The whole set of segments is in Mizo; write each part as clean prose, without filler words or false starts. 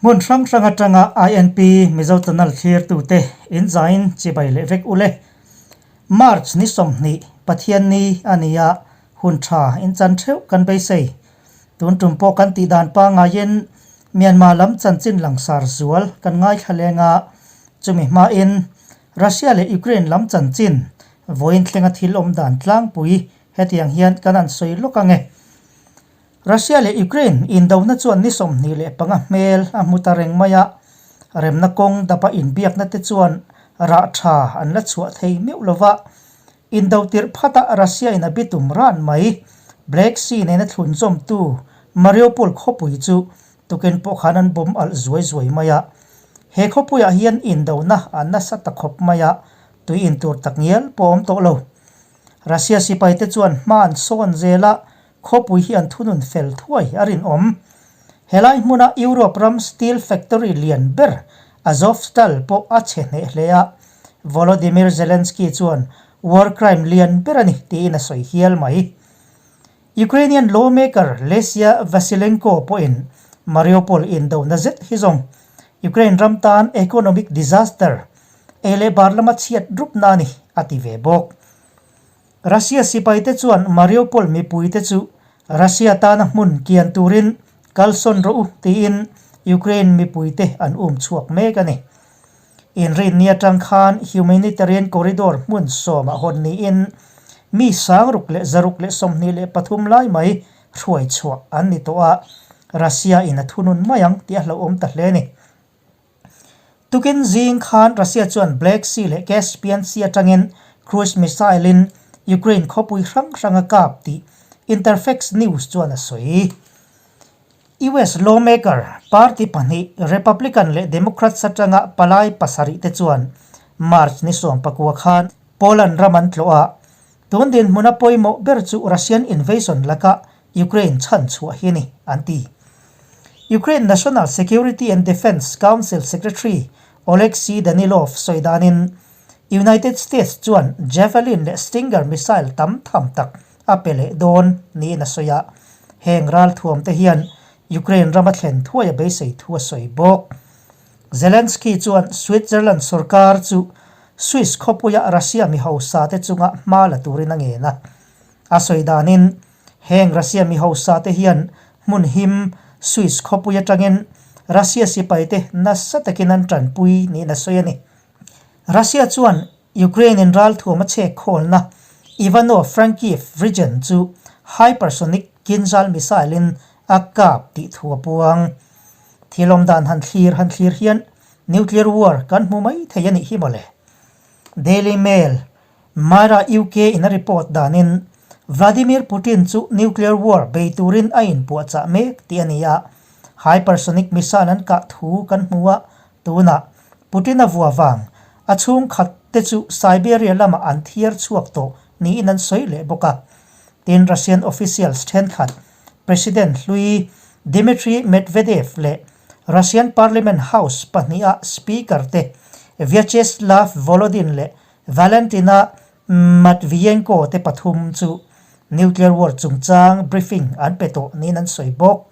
Hmun hrang hrang atanga INP Mizo Channel thlirtute in zain chibai leh vek ule. March ni 20 Pathianni a ni a, hun tha in chan theuh kan beisei. Tun tum pawh kan tih dan pangaiin Myanmar lam chanchin langsar zual kan ngaithla leng a, chumi hmain Russia leh Ukraine lam chanchin vawiin thlenga thil awm dan tlangpui hetiang hian kan han sawi lawk ang e. Russia leh Ukraine indona chuan ni 25 hmel a hmu ta reng mai a, remna kawng dapa inbiakna te chuan rah tha an la chhuah thei meuh lo va. Indo tirh phata Russia in a bitum ran mai, Black Sea nena thlunzawmtu Mariupol khawpui chu tukin pawh khan an bawm alh zuai zuai mai a. He khawpuiah hian indona a nasa ta khawp mai a, tui intur takngial pawh a awm tawh lo. Russia sipaite chuan hma an sawn zel a, khawpui hi an thunun fel thuai a rinawm. Helai hmuna Europe ram steel factory lian ber Azovstal pawh a chhe hneh hle a, Volodymyr Zelensky chuan war crime lian ber a ni tiin a sawi hial mai. Ukrainian lawmaker Lesia Vasylenko pawhin Mariupol indona zet hi zawng Ukraine ram tan economic disaster, ei leh bar lama chhiat rupna a ni, a ti ve bawk. Russia sipaite chuan Mariupol mipuite chu Russia tana hmun kian turin kalsawn rawh u tiin Ukraine mipuite an um chhuak mek a ni. Inrinni atang khan humanitarian corridor hmun sawmah hawn niin mi 623 lai mai hruai chhuah an ni tawh a, Russia in a thunun mai ang tih a hlauhawm ta hle a ni. Tukin zing khan Russia chuan Black Sea leh Caspian Sea atangin cruise missile in Ukraine khawpui hrang hrang a kap tih Interfax News chuan a sawi. US lawmaker party pahnih Republican leh Democrats atanga palai pasarih te chuan March ni 19 khan Poland ram an tlawh a, tun dinhmuna pawimawh ber chu Russian invasion laka Ukraine chhan chhuah hi a ni, an ti. Ukraine National Security and Defense Council Secretary Oleksiy Danilov sawi danin United States chuan Javelin leh Stinger missile tam tham tak a pe leh dawn niin a sawi a, heng ralthuam te hian Ukraine rama thlen thuai a beisei thu a sawi bawk. Zelensky chuan Switzerland sorkar chu Swiss khawpuia Russia mi hausa te chunga hma la turin a ngen a. A sawi danin heng Russia mi hausa te hian hmun him Swiss khawpui atangin Russia sipai te nasa takin an tanpui niin a sawi a ni. Russia chuan Ukraine in ralthuam a chhek khawlna Ivano-Frankiv region chu hypersonic Kinzhal missile in a kap tih thu a puang. Thil awm dan han thlir han thlir hian nuclear war kan hmu mai thei a nih hi mawle. Daily Mail, Myra UK in a report danin Vladimir Putin chu nuclear war bei turin a inpuahchah mek tih a ni a, hypersonic missile an kah thu kan hmu a, tunah Putin a vua vang a chhungkhat te chu Siberia lamah an thiar chhuak tawh niin an sawi leh bawk a. Tin, Russian officials thenkhat President hlui Dmitry Medvedev leh Russian Parliament House pahniha Speaker te Vyacheslav Volodin leh Valentina Matviyenko te pathum chu nuclear war chungchang briefing an pe tawh niin an sawi bawk.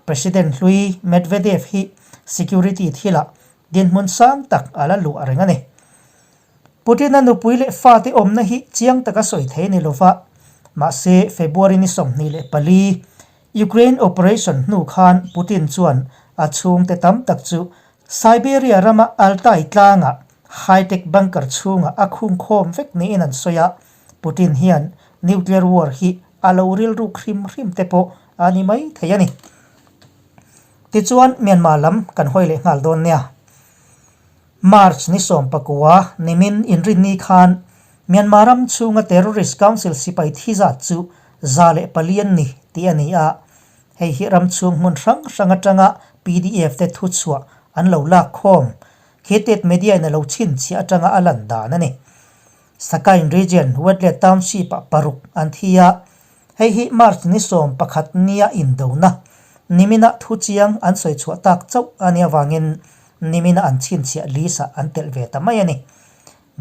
President hlui Medvedev hi security thilah dinhmun sang tak a la luah reng a ni. Putin-a nupui leh fate awmna hi chiang taka sawi thei a ni lova, mahse February ni 24, Ukraine operation hnu khan Putin chuan a chhungte tam tak chu Siberia rama Altai tlangah high-tech bunker chhungah a khungkhawm vek niin an sawi a, Putin hian nuclear war hi a lo rilruk hrim hrim te pawh a ni mai thei a ni. Tichuan Myanmar lam kan hawi leh nghal dawn nia. March ni 19 nimin inrinni khan Myanmar ram chhunga Terrorist Council sipai thi zat chu 104 an ni tih a ni a, hei hi ram chhung hmun hrang hrang atanga PDF te thuchhuah an lo lak khawm Khitet media in a lo chhinchhiah atanga a lan dan a ni. Sakain region Wetlet Township ah paruk an thi a, hei hi March ni 11 nia indona nimina thu chiang an sawi chhuah tak chauh a nih avangin nimina an chhinchhiah list ah an telh ve ta mai a ni.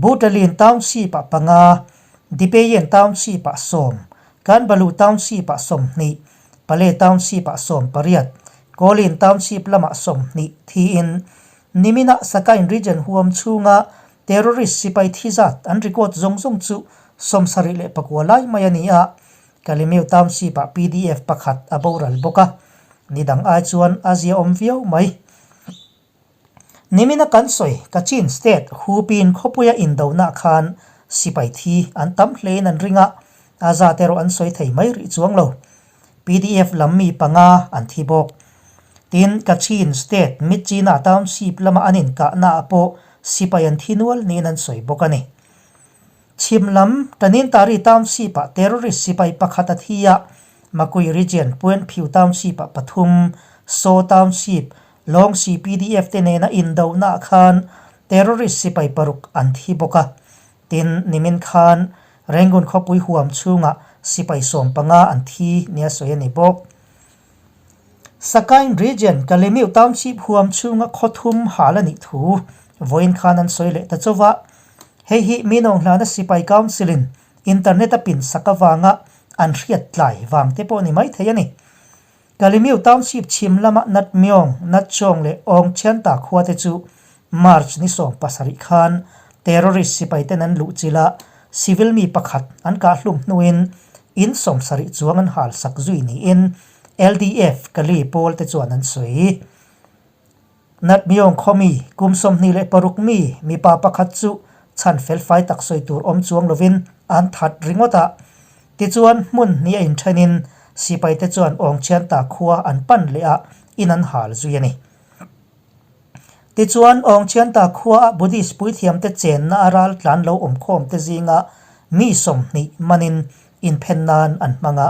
Butalin Township ah panga, Dipeyen Township ah sawm, Kanbalu Township ah 20, Pale Township ah 18, Kawlin Township lamah 20 thiin niminah Sakaing Region huam chhunga terrorist sipai thi zat an record zawng zawng chu 79 lai mai a ni a, Kalemeu Township-ah pdf pakhat a boral bawk a, ni dang ai chuan a ziaawm viau mai. Nimina kan sawi Kachin State Hupin khawpuia indona khan sipai thi an tam hlein an ring a, a zat erawh an sawi thei mai rih chuang lo. Pdf lam mi panga an thi bawk. Tin, Kachin State Myitkyina Township lama an inkahnaah pawh sipai an thi nual niin an sawi bawk a ni. Chhim lam Tanintari Township-ah terrorist sipai pakhat a thi a, Makui Region Puenphiu Township-ah pathum, Saw Township, Lawngsi pdf te nena indohnaah khan terrorist sipai paruk an thi bawk a. Tin, nimin khan Rangoon khawpui huam chhungah sipai 15 an thi nia sawi a ni bawk. Sakaing Region Kalemiu Township huam chhunga khaw thum hal a nih thu vawiin khan an sawi leh ta chauh a. Hei hi Minawng hlana sipai council-in internet a pin sak avanga an hriat tlai vang te pawh ni mai thei a ni. Kalimiu Township chhim lama Natmyong, Natchawng leh Awngchianta khua te chu March ni 17 khan terrorist sipai ten an luh chilh a, civil mi pakhat an kah hlum hnuin in 70 chuang an hal sak zui niin LDF Kali pawl te chuan an sawi. Natmyong khawmi kum 26 mi mipa pakhat chu chhan felfai tak sawi tur awm chuang lovin an that ringawt a. Tichuan hmun hnih a inthenin sipai te chuan Awngchianta khua an pan leh a, in an hal zui a ni. Tichuan Awngchianta khua a Buddhist puithiamte chenna a ral tlan lo awmkhawm te zinga mi 20 manin inphen nan an hmang a.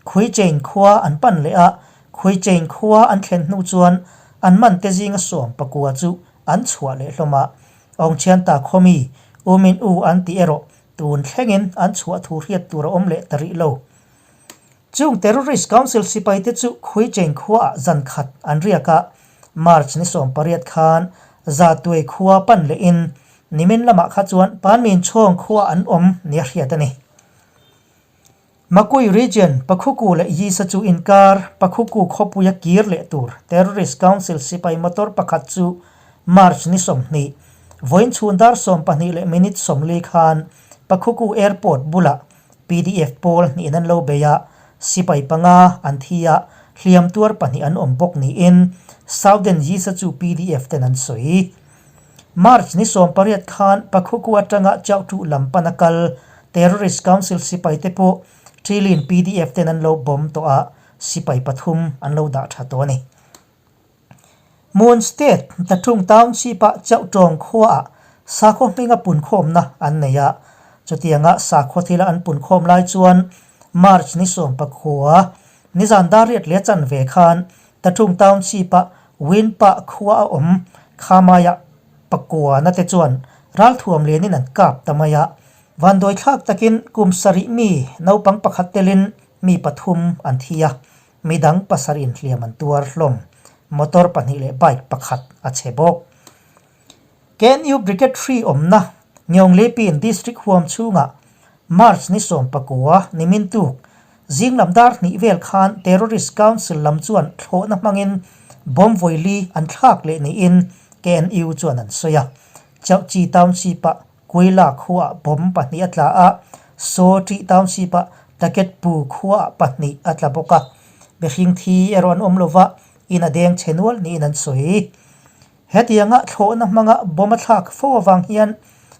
Khuichein khua an pan leh a, Khuichein khua an thlen hnu chuan an man te zinga 19 chu an chhuah leh hlawm a. Awngchianta khawmi U Min U an tih erawh tun thlengin an chhuah thu hriat tur a awm leh ta rih lo. Chung Terrorist Council sipai te chu Khuichein khuaah zan khat an riak a, March ni 18 khan Zatuai khua pan lehin nimin lamah kha chuan Panminchhawng khua an awm nia hriat a ni. Makui Region, Pakhuku leh Yisa chu inkar Pakhuku khawpuia kir leh tur Terrorist Council sipai motor pakhat chu March ni 20, vawiin chhun dar 12 leh minute 40 khan Pakhuku Airport bulah pdf pawl hnihin an lo bei a, sipai panga an thi a, hliam tuar pahnih an awm bawk niin Southern Yisa chu pdf ten an sawi. March ni 18 khan Pakhuku atanga Chauhtu lam pana kal Terrorist Council sipai te pawh Trilin pdf ten an lo bomb tawh a, sipai pathum an lo dah tha tawh a ni. Mon State Tatung Township-ah Chauhtawng khuaah sakhaw hminga punkhawmna an nei a, chutianga sakhaw thila an punkhawm lai chuan March ni 19, nizan dar riat leh chanve khan Tatung Township-ah Winpa khua a awm Khamaiah pakuana te chuan ralthuam lianin an kap ta mai a. Vanduai thlak takin kum sarih mi naupang pakhat telin mi pathum an thi a, midang pasarih inhliam an tuar hlawm. Motor pahnih leh bike pakhat a chhe bawk. KNU Brigade Three awmna Nyawnglipin District huam chhungah March ni 19 nimin tuk zing lam dar hnih vel khan Terrorist Council lam chuan thlawhna hmangin bomb vawili an thlak leh niin KNU chuan an sawi a. Chauhchi Township-ah Kuila khuaah bomb pahnih a tla a, Saw Ṭih Township-ah Taket Pu khuaah pahnih a tla bawk a. Mihring thi erawh an awm lova, in a deng chhe nual niin an sawi. Hetianga thlawhna hmanga bomb a thlak fo avang hian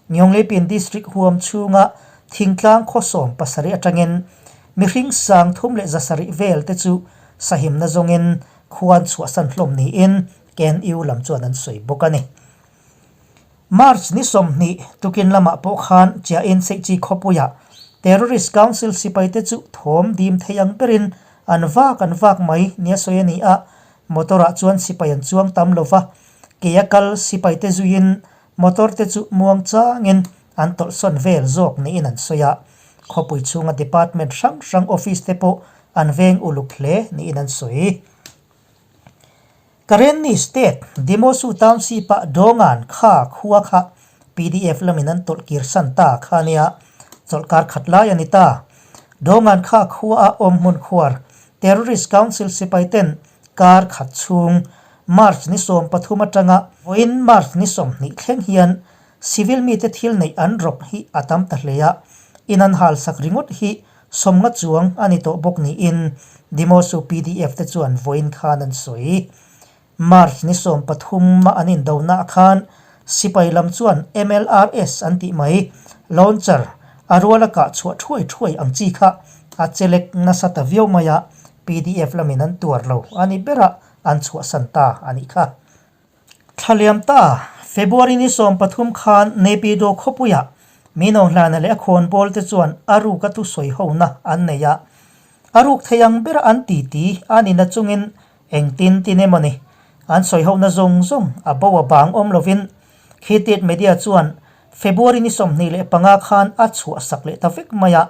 Nyawnglipin District huam chhunga thingtlang khaw 70 atangin mihring 3700 vel te chu sahimna zawngin khuan chhuahsan hlawm niin KNU lam chuan an sawi bawk a ni. March ni 20 tukin lamah pawh khan Chiain Seihchi khawpuiah Terrorist Council sipaite chu thawm dim thei ang berin an vak an vak mai nia sawi a ni a, Motor-ah chuan sipai an chuang tam lo va, kei a kal sipaite zuiin motor te chu muang changin an tawlhsawn vel zawk niin an sawi a. Khawpui chhunga department hrang hrang office te pawh an veng uluk hle niin an sawi. Karenni State, Demosu Township-ah Dawngan kha khua kha pdf lamin an tawlh kir san ta kha a nia, chawlhkar khat lai a ni ta. Dawngan kha khuaah awm hmun khuar Terrorist Council sipai ten Kar khat chhung March ni 13 atanga vawiin March ni 20 thleng hian civil mite thil neih an rawk hi a tam ta hle a, in an hal sak ringawt hi 50 chuang a ni tawh bawk niin Dimosu pdf te chuan vawiin khan an sawi. March ni 13 a an indonaah khan sipai lam chuan MLRS an tih mai, launcher, a ruala kah chhuah thuai thuai ang chi kha a chelek nasa ta viau mai a, pdf lamin an tuar lo a ni berah an chhuahsan ta a nih kha. Thlaliam ta, February ni 13 khan Naypyidaw khawpuiah Minohlana leh a khawnbawl te chuan a ruka thusawi hona an nei a, a ruk thei ang bera an titi a ni nachungin Engtin tin emaw ni? An sawihohna zawng zawng a bo a bang awm lovin Khittit Media chuan February ni 25 khan a chhuahsak leh ta vek mai a.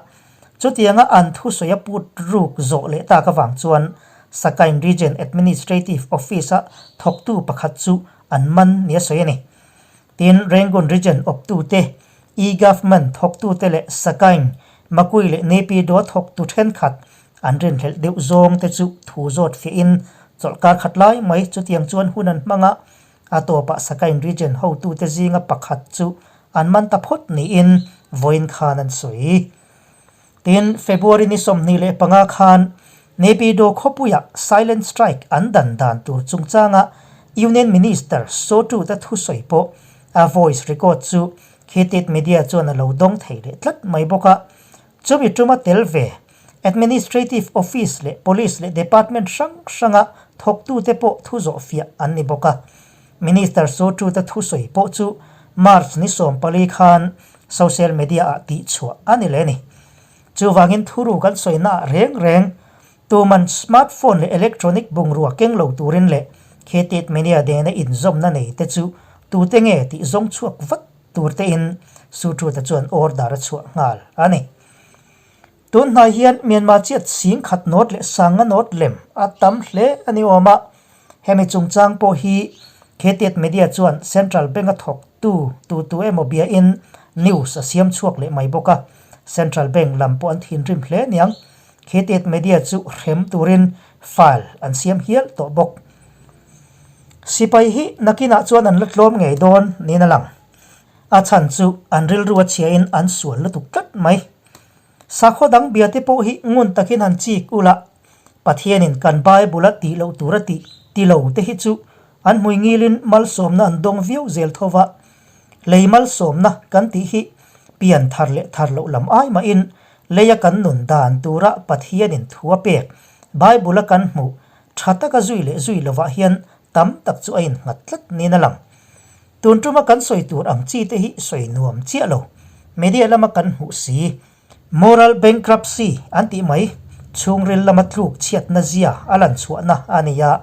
Chutianga an thusawi a put ruk zawh leh tak avang chuan Sakain Region Administrative Office-a thawktu pakhat chu an man nia sawi a ni. Tin, Rangoon Region awptute, e-government thawktute leh Sakain, Makui leh Naypyidaw thawktu thenkhat An rinhlelh deuh zawng te chu thu zawt fiahin chawlhkar khat lai mai chutiang chuan hun an hmang a, a tawpah Sakain Region hotute zinga pakhat chu an man ta phawt niin vawiin khan an sawi. Tin, February ni 25 khan Naypyidaw khawpuiah Silent Strike an dan dan tur chungchanga Union Minister Sawtut-a thusawi pawh a voice record chu Khitit Media chuan a lo dawng thei leh tlat mai bawk a, Chumi tuma tel ve, Administrative Office leh Police leh Department hrang hranga thawktute pawh thu zawh fiah an ni bawk a. Minister Sawtruta thusawi pawh chu March ni 14 khan social media-ah tihchhuah a ni leh a ni. Chuvangin thuru kan sawina ah reng reng tuman smartphone leh electronic bungrua keng lo turin leh Khetit Media nena inzawmna nei te chu tute nge tih zawng chhuak vat tur tein Sutruta chuan order a chhuah nghal a ni. Tun hnai hian Myanmar chiat sing khat nawt leh sanga nawt lem a tam hle a ni awm a, hemi chungchang pawh hi Khetiat Media chuan Central Bank a thawktu tu tu emaw biain news a siam chhuak leh mai bawk a, Central Bank lam pawh an thinrim hle niang. Khetiat Media chu hrem turin file an siam hial tawh bawk. Sipai hi nakinah chuan an la tlawm ngei dawn niin a lang. A chhan chu an rilru a chhiain an sual lutuk tlat mai. Sakhaw dang bia te pawh hi ngun takin han chik ula, Pathianin kan Bible a tih loh tur a tih ti lo te hi chu an hmui ngilin malsawmna an dawng viau zel tho va. Lei malsawmna kan tih hi pian thar leh thar loh lam ai mahin leia kan nun dan tura Pathianin thu a pek Bible a kan hmuh Tha taka zui leh zui lovah hian tam tak chu a innghat tlat niin a lang. Tun tuma kan sawi tur ang chi te hi sawi nuam chiah lo. Media lama kan hmuh si, moral bankruptcy an tih mai, chhungril lama tluk chhiatna zia a lan chhuahna a ni a.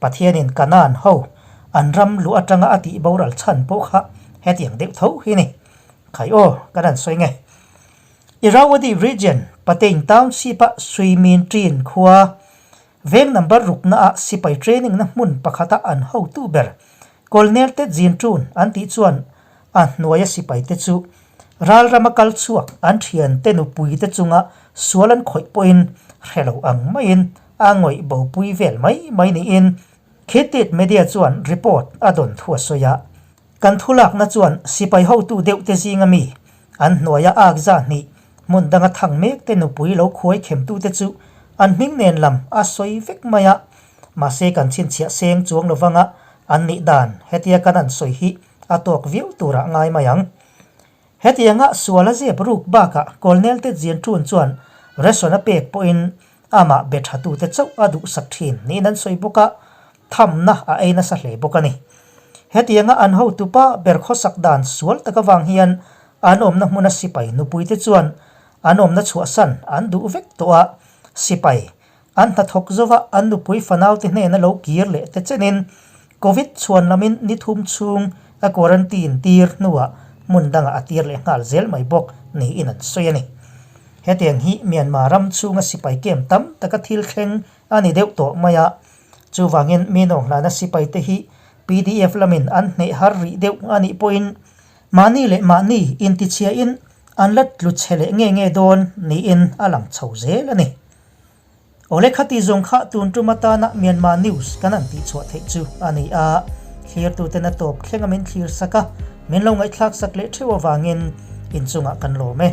Pathianin Kanaan ho an ram luh atanga a tih boral chhan pawh kha hetiang deuh tho hi ni. Khai aw, kan han sawi nge. Irrawaddy Region, Patein Township-a Suimin Ṭin khua Veng number ruknaah sipai training na hmun pakhata an hotu ber Colonel te Jin Ṭun an tih chuan a hnuaia sipai te chu ralrama kal chhuak an thian te nupui te chunga sual an khawih pawhin hre lo ang maiin a ngawih bopui vel mai mai niin Khitit Media chuan report a dawn thu a sawi a. Kan thulakna chuan sipai hotu deuh te zinga mi an hnuaia ak za hnih hmun danga thang mek te nupui lo khuai khemtute chu an hming nen lam a sawi vek mai a, mahse kan chhinchhiah seng chuang lovanga an nih dan hetia kan an sawi hi a tawk viau turah ngai mai ang. Hetianga sual a zep ruk bakah Colonel te Jian Chun chuan ration a pek pawhin Amah be thatute chauh a duhsak thin niin an sawi bawk a, thamna a ei nasa hle bawk a ni. Hetianga an hotupa ber khawsak dan sual tak avang hian an awmna hmuna sipai nupuite chuan an awmna chhuahsan an duh vek tawh a, sipai an hnathawk zova an nupui fanaute hnena lo kir leh te chenin Covid chhuan lamin ni thum chhung a quarantine tir hnuah hmun dangah a tir leh nghal zel mai bawk niin an sawi a ni. Hetiang hi Myanmar ram chhunga sipai kem tam taka thil thleng a ni deuh tawh mai a, chuvangin mi nawnghlana sipaite hi pdf lamin an hneh har rih deuh a nih pawhin mahni leh mahni intichhiain an la tlu chhe leh nge nge dawn niin a lang chho zel a ni. Awle khati zawng kha tun tum atana Myanmar News kan han tihchhuah theih chu a ni a, thlirtuten a tawp thleng a min thlir sak a, min lo ngaihthlak sak leh theuh avangin inchungah kan lawm e.